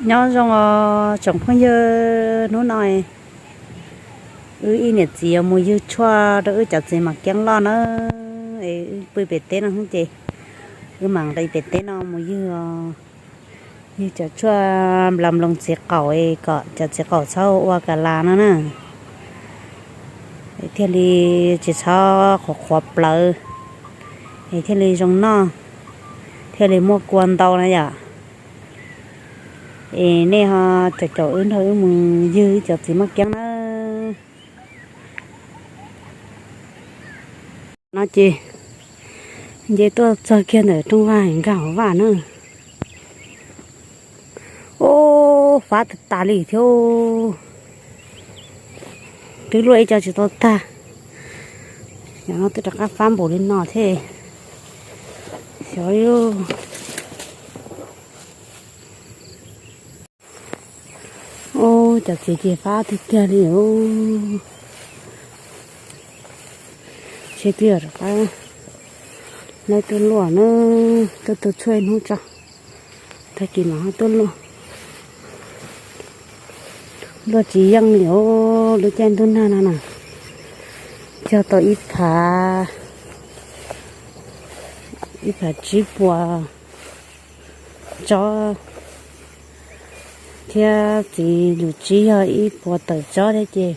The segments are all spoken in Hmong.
Nyob zoo os tsoom phooj ywg, hnub no wb ib niam txiv yuav mus ywg tshuaj rau wb cov txiv mam kiab loj na. Es wb pw pem teb no ces wb mam nqis pem teb no mus ywg os. Ywg cov tshuaj nplas nploos txiv qaum es kom cov txiv qaum txhob ua kas las no na. Es thiaj li tsis txhob qhuav qhuav plawv, es thiaj li zoo noj, thiaj li muaj kua ntau na yom. Es nej ho caum caum wb nrog wb mus ywg wb cov txiv maj kiab na. No ces nce tuaj txog kiag ntawm rooj vag nkag hauv vaj na. Ub, fab tas tas li thiab. Twb luaj ib co tsis tau tag, yog no twb rov qab fab npaum li no thiab. Xyov li. Ub, cov txiv ces fab tiag tiag li. Seb twb yog rov qab lawv tuaj luaj na, tuaj tu tshuaj ib hnub tso, tag kis mam ho tuaj luaj. Luaj tsis yeej li os, lub caij ntuj nag no na, cog tau ib phav, ib phav tsib puas tsob thiab txiv lus tsib yog ib puas tawm tsob thiab ces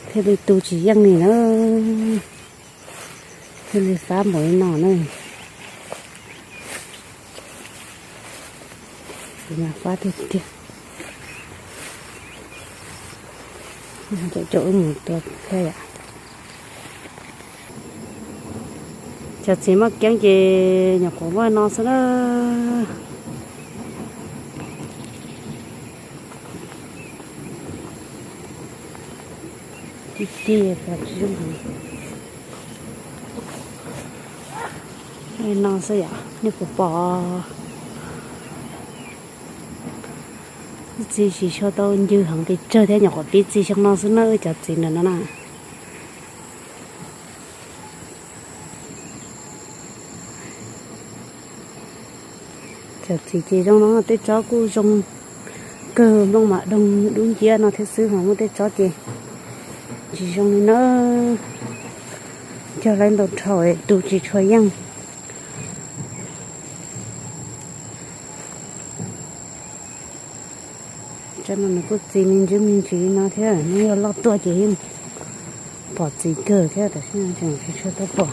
thiaj li tu tsis yeej li na, thiaj li fab npaum li no na. Txiv mas fab tiag tiag. Caum caum wb mus tua thiab yom. Cov txiv maj kiab ces nyuam qhuav muaj no xwb na. Tib tib pom tsis zoo heev. No xwb yom, nej puas pom? Txiv tsis tshua tau ncw heev pes tsawg thiab, nyuam qhuav pib txi xyoo no xwb na, wb cov txiv ntawm no na. Cov txiv ces zoo no, tej tsob kuj zoo kawg, nplooj mam doog dub nciab no thiab xwb, ho muaj tej tsob ces tsis zoo li na. Cog lawv ntau dhau tu tsis tshua yeej. Tsob no nws kuj txi me ntsis me ntsis li no thiab, nws yog loj tuaj ces yeej pom txiv kawg thiab, tab sis tseem tsis tshua tau pom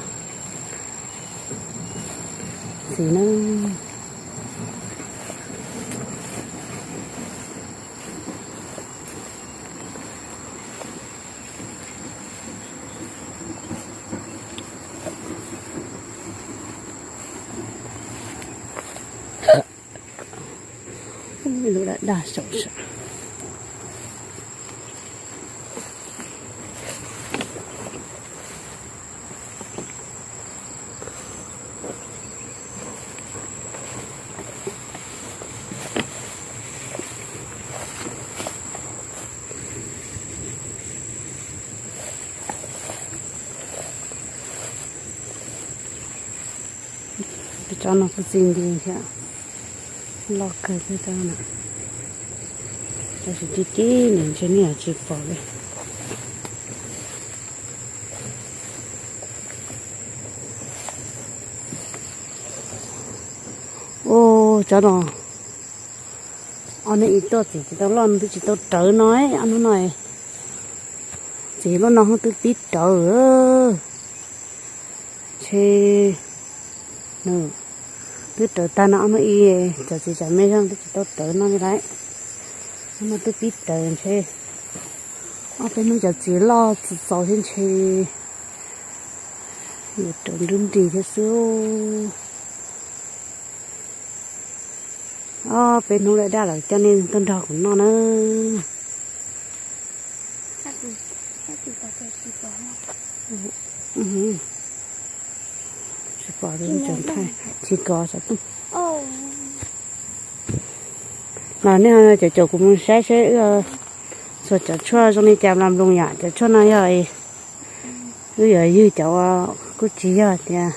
txiv na. Lub daj daj saum sav. Peb tsob no kuj txi nti thiab, loj kawg peb tsob no, tab sis tib tib ntawm ntshe nej yuav tsis pom li. Ub, tsob no, ob hnub ib tuaj txiv tsis tau loj, twb tsis tau rawv no, ob hnub no txiv loj no twb pib rawv. Ntshe nws twb rawv tag no, ob hnub ib cov txiv tsam me zog twb tsis tau rawv no li lawm. Ob no twb pib rawv ntshe, ob peb hnub cov txiv loj txaus txaus thiab ntshe yuav rawv nrub nris thiab xwb. Ob peb hnub lawm dab lawv coj nej tuaj nrog kuv noj na. Tsis pom, tsis kov xov tooj. Los nej ho caum caum kuv mus saib seb wb txhua cov tshuaj zoo li cas nplas nploos yom. Cov tshuaj no yog wb yuav ywg cov kuj tsis yog tias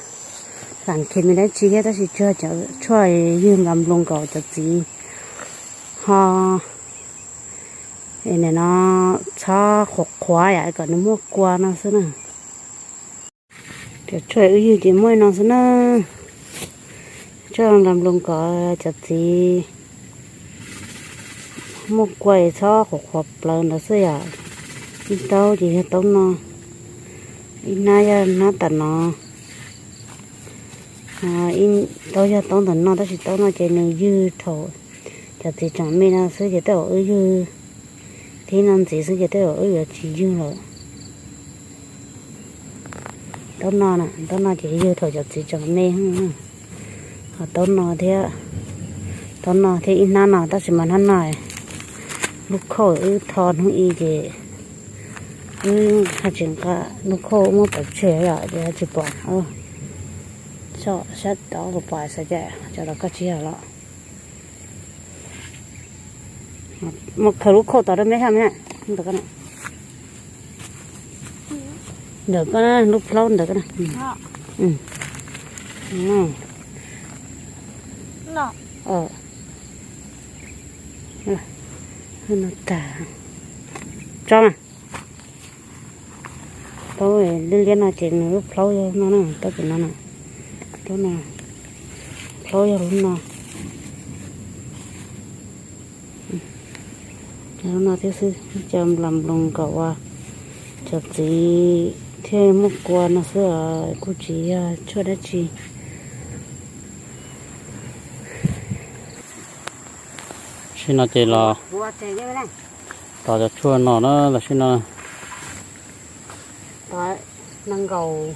Xam khes me dab tsi thiab tab sis tsuag cov tshuaj ywg nplas nploos nkaus cov txiv ho no txhob qhuav qhuav yom kom nws muaj kua no xwb na. Cov tshuaj wb ywg ces muaj no xwb na. Tshuaj nplas nploos nkaus cov txiv muaj kua es txhob qhuav qhuav plawv ntawd xwb yom. Ib taub ces yog taub no, ib hnab yog hnab tam no, ib taub yog taub ntawm no tab sis taub no ces nws ywg thaum cov txiv tseem me no xwb ces tej zaum wb ywg thib no ntxiv xwb ces tej zaum wb yuav tsis ywg lawm. Taub no, taub no ces ywg thaum cov txiv tseem me. Ho taub no thiab, taub no thiab ib hnab no tab sis mas hnab no lub khauj wb tho hnub i ces wb haj tseem nqa lub khauj muab pov tseg yom ces tsis pom. Sab tod kuv pom xav cas cov los koj tsis yog los. Mus khaws lub khauj tod rau meb sab me ntawm ko, ntawm ko lub plaub ntawm ko. Tso mas. Taub liab liab no ces nws lub plaub yog no na, taub pem no na. Taub no, plaub yog lub no. Lub no thiab xwb, cov nplas nploos nkaus uas cov txiv thiaj muaj kua no xwb os, kuj tsis yog tshuaj dab tsi. Sib no ces los tos cov tshuaj no na los sib no. Nees nkaum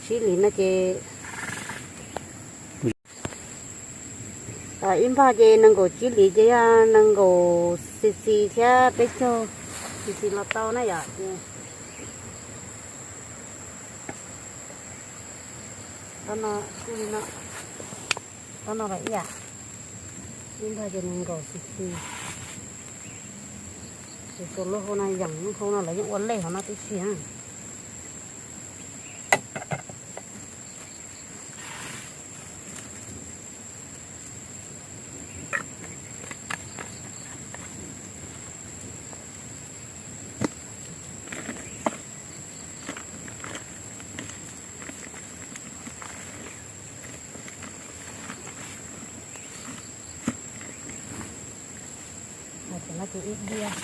tsib hlis no ces ib npag ces nees nkaum tsib hlis ces yog nees nkaum xi xi thiab peb caug xi xi los tau na yom. Taub no, taub no los ib yam, ib npag ces nees nkaum xi xi. Ces tus lub hau no yeem lub hau no lawv yeej ua lej hauv no tib si na. Cov no ces ib diav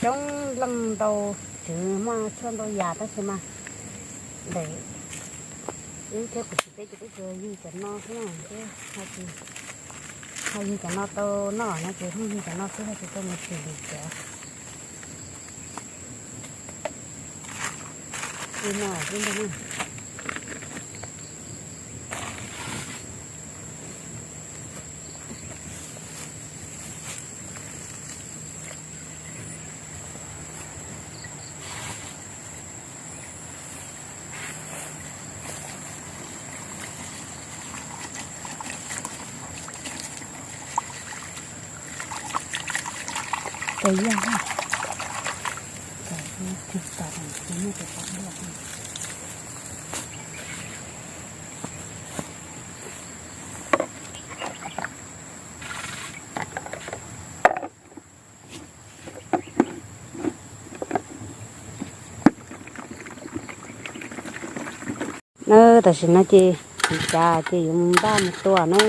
coob leej ntau, tswv muaj tshuaj ntau yam tab sis mas ntawm wb thiab kuv tsis peb ces peb tsuas yug cov no xwb na, ho yug cov no tau noj no ces yeej yug cov no xwb, ho tsis tau mus tsim li cov no xwb ntag. Cov yaj, cov tig tom muaj cov pom luaj. Na tam sim no ces cav ces yuav mus npaj mus tua na.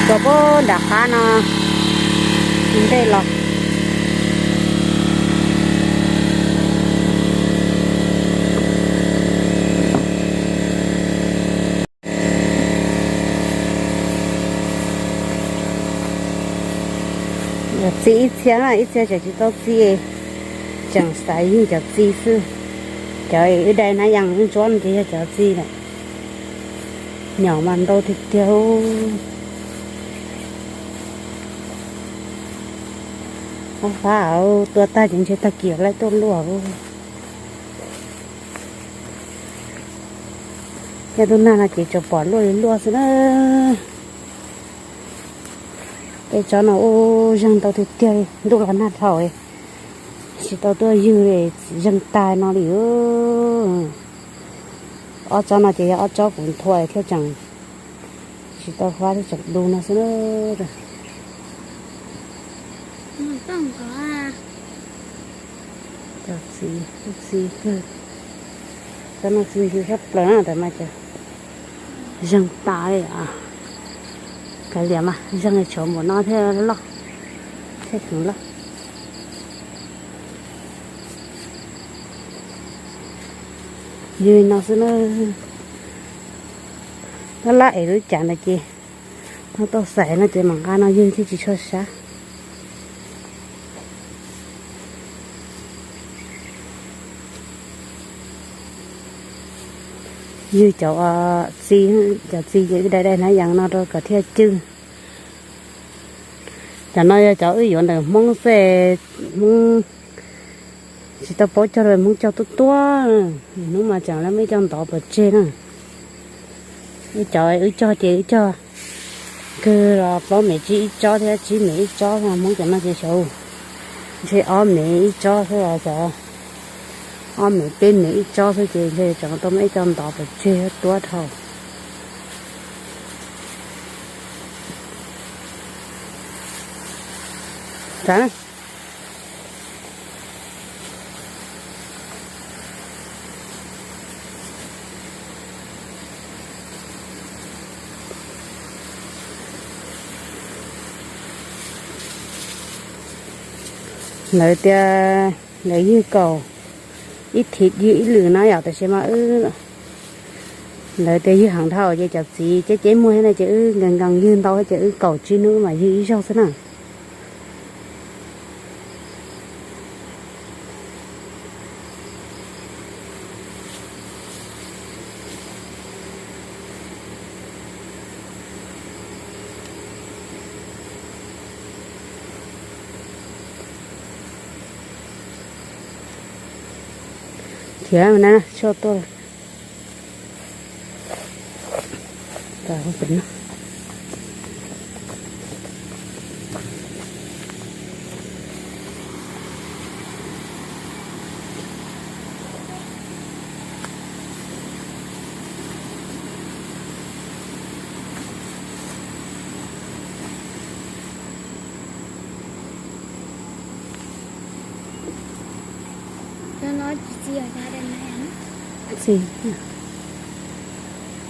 Tua puag nram qab no ntej los. Txi ib txhia, ib txhia tseem tsis tau txi, tseem xav yug cov txi xwb. Cov wb dai na yas ntsuab no ces yog cov txi lawm. Nyom mas ntau tiag tiag. Fab fab, tua tag ces ntshe tag kis laib tuaj luaj. Yog tus nag no ces tsuas pom luaj li luaj xwb na. Peb tsob no ua zeeg ntau tiag tiag li, ntuj los nag dhau, tsis tau tuaj ywg li, zeeg tag no li. Ob tsob no ces yog ob tsob kuv nthua thiaj tseem tsis tau fab thiaj tseem du no xwb na. Txiv, txiv kawg. Tsob no txiv ntxim sab plaws na, ntawd mas ces zeeg tas li. Kav liam mas, zeeg tshuav npaum no thiaj loj, thiaj tseem loj. Ywg no xwb na. Lab lab es lub cas ntawd ces no tau xais no ces mam nqa no ywg thiaj tsis tshua sab. Ywg cov txiv, cov txiv ces wb dai dai hnab yees no rau kom thiaj cwj. Cov no yog cov wb yuav ntawm Hmoob xwb, Hmoob tsis tau paub cog, Hmoob cog tuab tuab, hnub mas tseem lawv muaj ib co ntov pov tseg na. Wb cov wb cog ces wb cog kawg los plaub mev tsib ib tsob thiab tsib mev ib tsob, Hmoob cov no ces xyov ntshe ob mev ib tsob xwb los xyov ob mev peb mev ib tsob xwb ces ntshe tseem tau muaj ib co ntov pov tseg tuab dhau. Lawv tias lawv ywg kaum ib thib ywg ib lwm na yom, tab sis mas wb, lawv tias ywg heev dhau ces cov txiv ceb ceb muag thiab na ces wb nkees nkees ywg ntau ces wb kaum tsib hnub mas ywg ib zaug xwb na. Khiav na, tshuaj tuaj. Txiv,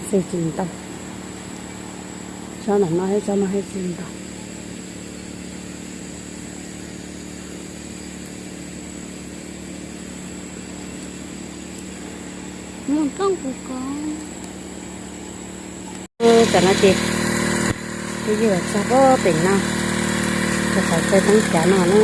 txiv tsis ntau. Tsob ntawm no thiab tsob no thiab tsis ntau. Tam no ces twb ywg los txog pem no, txog qhov chaw teeb cav no na.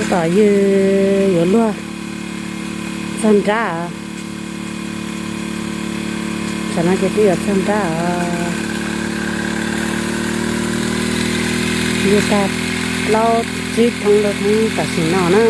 Tab tom ywg yuav luag txog nrab. Tam no ces twb yuav txog nrab os. Ywg tag plaub tsib thoob rau thoob tam sim no na.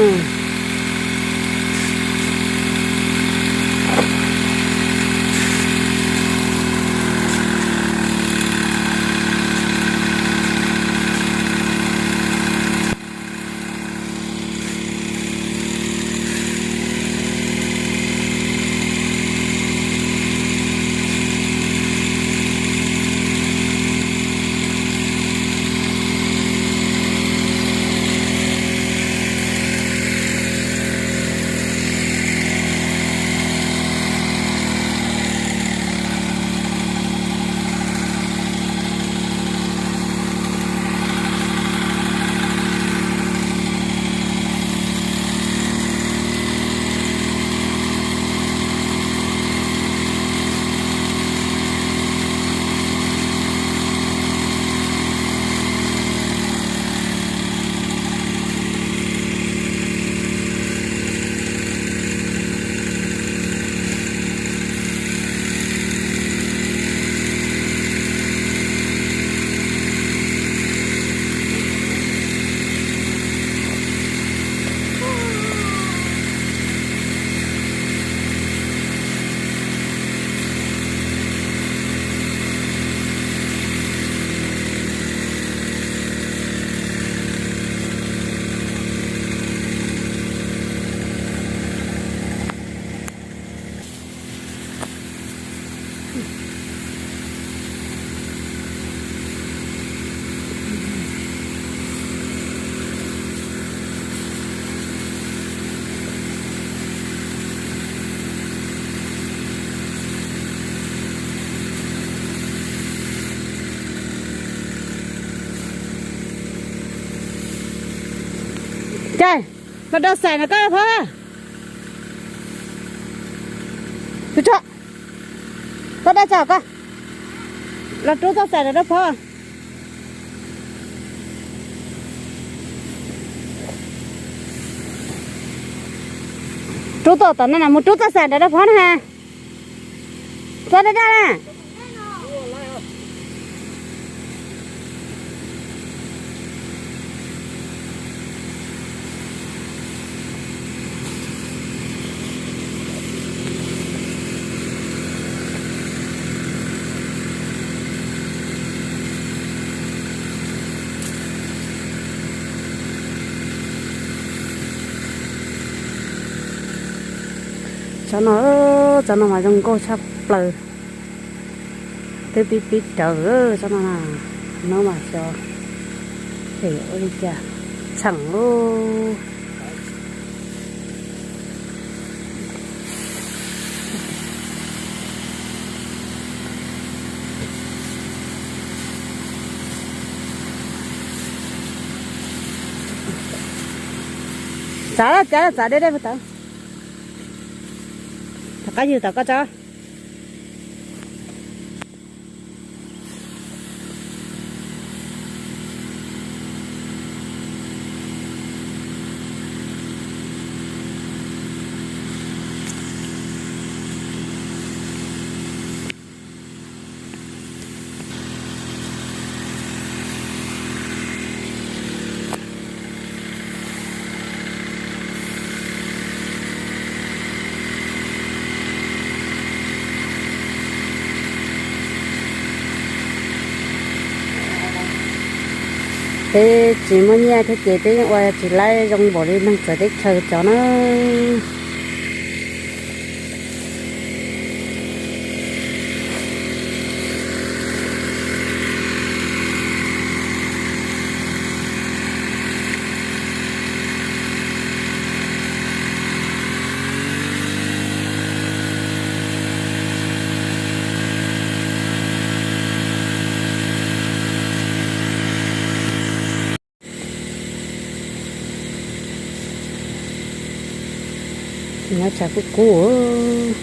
Los da xais na koj rab phob. Tus tso, koj da tso koj. Los rub txoj xais na rab phob. Rub tau tom no na, mus rub txoj xais na rab phob na ha. Txoj daj daj na. Tsob no, tsob no mas zoo nkauj tshaj plaws. Twb pib pib rawv tsob no na, hnub mas xyov ces yuav ua li cas, txheem lub. Txav, txav, txav deb deb puag tod. Tom qab ywg tom koj tso. Peb tsis muaj nyiaj thiab ces peb yeej ua tsis laib zoo npaum li neeg txawv teb chaws cov na. Nyob tshav kub kub.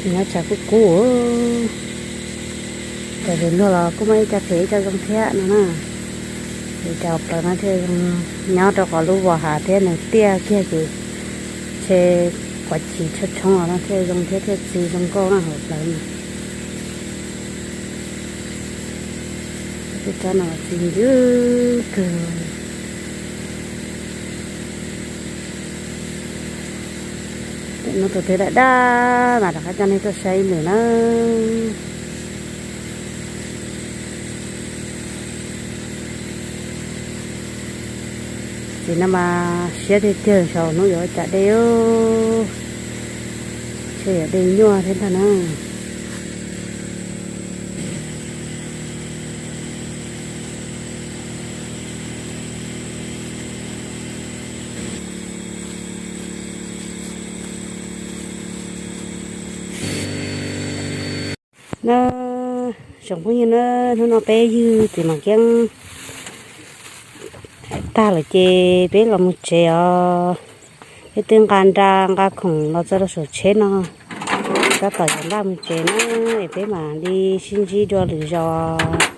Nyob tshav kub kub. Cov zem luag los kuj muaj ib co phem ib co zoo thiab no na. Ces cov plaws no thiaj zoo, nyob rau qhov lub vos hav thiab nws tiaj kiag ces ntshe quav ci tshaj tshoob los no thiaj zoo thiab thiaj txi zoo nkauj na hauv plawv no. Tej tsob no txi ncw kawg. Hnub tus twg daj daj mas rov qab coj nej tuaj saib ib lwm na. Txiv no mas siab tiag tiag, saum hnub yuav ua cas dej, ntshe yuav dej nyuaj thiab ntag na. Na, tsoom phooj ywg na, hnub no peb ywg txiv Mam Keeb tag lawm ces peb los mus tsev os. Peb twb nqa nra nqa khoom los txog rau saum tsheb no, tab tom yuav npaj mus tsev na, es peb mam li sib ntsib dua lwm zaus.